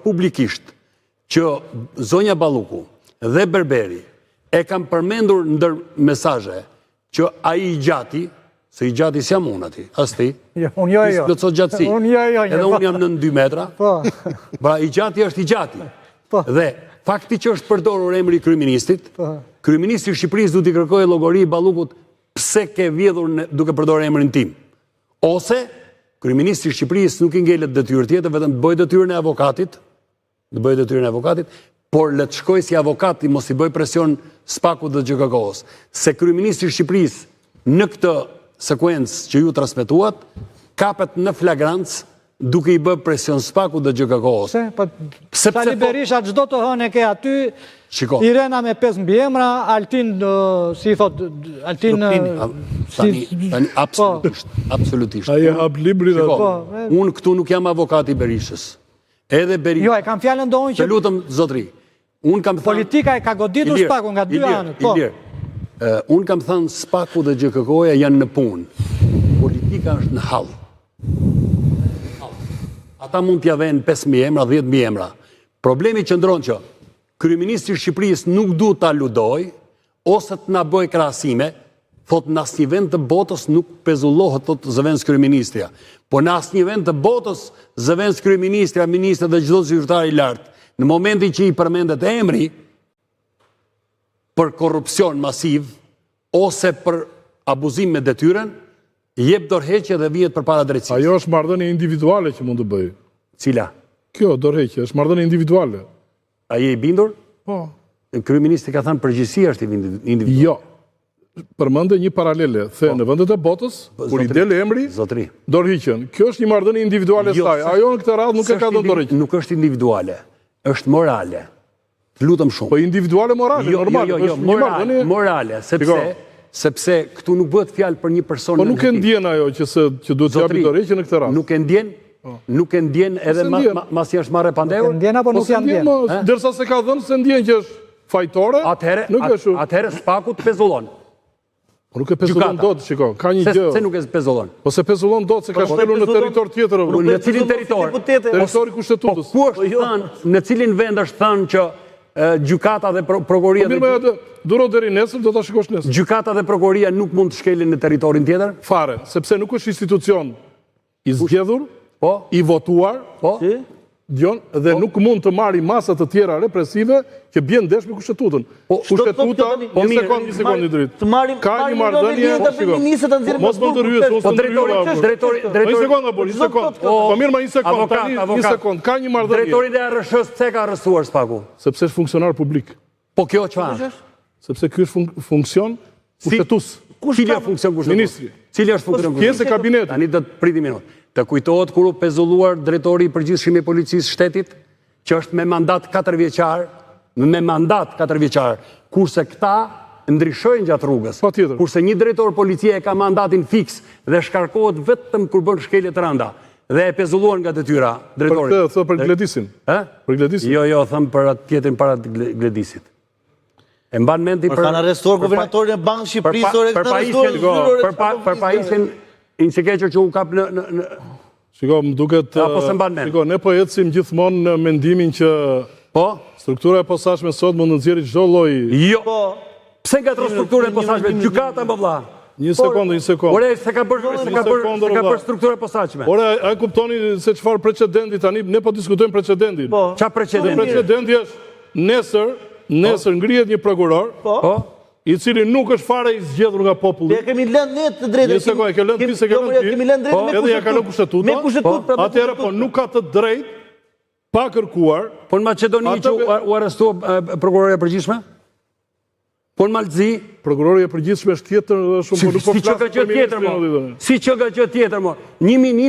publikisht që zonja Balluku dhe Berberi e kanë përmendur ndër mesazhe që ai i gjati, se i gjati s'jam unë aty, as ti. Jo, unë jo, jo. Ti gjatësi. Unë jo, jo. Edhe unë jam nën 2 metra. Po. Pra i gjati është i gjati. Po. Dhe fakti që është përdorur emri i kryeministrit, po. kryeministri i Shqipërisë duhet t'i kërkojë llogari Ballukut pse ke vjedhur duke përdorur emrin tim. Ose kryeministri i Shqipërisë nuk i ngelet detyrë tjetër, vetëm të bëjë detyrën e avokatit, të bëjë detyrën e avokatit, por le të shkojë si avokat, mos i bëjë presion SPAK-ut dhe GJKKO-s. Se kryeministri i Shqipërisë në këtë sekuencë që ju transmetuat, kapet në flagrancë duke i bërë presion SPAK-ut dhe GJKKO-s. Pse? Po, Sali Berisha çdo të hënë e ke aty, Shiko. Irena me 5 mbiemra, Altin, si i thot, Altin... Tani, tani, po. absolutisht, absolutisht. Ai e hap librin aty. Po, unë këtu nuk jam avokat i Berishës. Edhe Berisha. Jo, e kam fjalën do unë që... Të lutem, zotri. Unë kam thënë... Politika e ka goditur SPAK-un nga dy anët. Po. Ilir, unë kam thënë SPAK-u dhe GJKKO-ja janë në punë. Politika është në hall. Ata mund t'ja venë 5.000 emra, 10.000 emra. Problemi qëndron që Kryeministri i Shqipërisë nuk duhet të aludojë, ose të na bëjë krahasime, thotë në asnjë vend të botës nuk pezullohet, thotë zëvendëskryeministrja. Po në asnjë vend të botës zëvendëskryeministrja, ministra dhe çdo zyrtar i lartë, në momentin që i përmendet emri për korrupsion masiv ose për abuzim me detyrën, jep dorëheqje dhe vihet përpara drejtësisë. Ajo është marrëdhënie individuale që mund të bëjë. Cila? Kjo dorëheqje është marrëdhënie individuale. A je i bindur? Po. Kryeministri ka thënë përgjegjësia është individuale. Jo. Përmende një paralele, the po. në vendet e botës, po, kur i del emri, zotri, dorëhiqen. Kjo është një marrëdhënie individuale jo, saj. Ajo në këtë radhë nuk e ka dhënë dorëheqjen. Nuk është individuale, është morale. Të lutem shumë. Po individuale morale, jo, normal, jo, jo, jo, është një marrëdhënie morale, sepse sepse këtu nuk bëhet fjalë për një person. Po nuk e ndjen ajo që se që duhet të japi dorëheqjen në këtë rast. Nuk e ndjen? Po. Nuk e ndjen edhe masi është marrë e pandehur? Nuk e ndjen apo po nuk ja ndjen? Ndërsa s'e ka dhënë s'e ndjen që është fajtore, atëherë nuk është. Atëherë SPAK-u të pezullon. Po nuk e pezullon dot, shiko, ka një gjë. Pse nuk e pezullon? Po s'e pezullon dot se ka po shkelur në territor tjetër. Po në cilin territor? Territori kushtetutës. Po ku është jo. thënë, në cilin vend është thënë që gjykata dhe prokuroria po mirë, atë duro deri nesër do ta shikosh nesër. Gjykata dhe prokuroria nuk mund të shkelin në territorin tjetër? Fare, sepse nuk është institucion i zgjedhur, po, i votuar, po, dëgjon, dhe po. nuk mund të marri masa të tjera represive që bien ndesh me kushtetutën. Po, kushtetuta, po, një sekond, një sekond i drejtë. Të marrim ka një marrëdhënie, po, shiko. Ministër të nxjerrim Mos më ndërhyj, unë po drejtori, drejtori, drejtori. Një sekond apo, një sekond. Po, po mirë, ma një sekond, tani një sekond, ka një marrëdhënie. Drejtorin e ARRSH-së pse ka arrestuar SPAK-u? Sepse është funksionar publik. Po kjo çfarë? Sepse ky është funksion kushtetues. Cili është funksion kushtetues? Ministri. Cili është funksion kushtetues? Pjesë e kabinetit. Tani do të priti minutë. Të kujtohet kur u pezulluar drejtori i përgjithshëm i policisë së shtetit, që është me mandat 4 vjeçar, me mandat 4 vjeçar, kurse këta ndryshojnë gjatë rrugës. Patjetër. Kurse një drejtor policie e ka mandatin fiks dhe shkarkohet vetëm kur bën shkelje të rënda dhe e pezulluan nga detyra drejtorin. Për këtë, thë për Gledisin. Ë? Për Gledisin. Jo, jo, them për atë tjetrin para Gledisit. E mban mend ti për kanë arrestuar guvernatorin e Bankës së Shqipërisë, ore, për pajisjen, për për pajisjen Inçikeqër që u kap në në në Shiko, më duket Apo s'e mban mend. Shiko, ne po ecim gjithmonë në mendimin që Po? Struktura e posaçme sot mund të nxjerrë çdo lloj Jo. Po. Pse ngatërron strukturën e posaçme? Gjykata më vlla. Një sekondë, një sekondë. Ore, s'e ka bërë, s'e ka bërë, s'e ka bërë struktura e posaçme. Ore, a e kuptoni se çfarë precedenti tani ne po diskutojmë precedentin. Po. Çfarë precedenti? Precedenti është nesër, nesër ngrihet një prokuror. Po. Po. I cili nuk është fare i zgjedhur nga populli. Ne kemi lënë ne të drejtën. Një sekondë, e ke lënë ti, s'e ke jo, lënë ti. Kemi lënë drejtën me Edhe ja ka lënë kushtetuta. Me kushtetutë, pra. Atëherë po nuk ka të drejtë pa kërkuar. Po në Maqedoni që u arrestua prokuroria e përgjithshme? Po në Mal të Zi? Prokuroria e përgjithshme është tjetër dhe shumë, po nuk po Si që ka gjë tjetër, mo? Si që ka gjë tjetër, mo? Një ministër...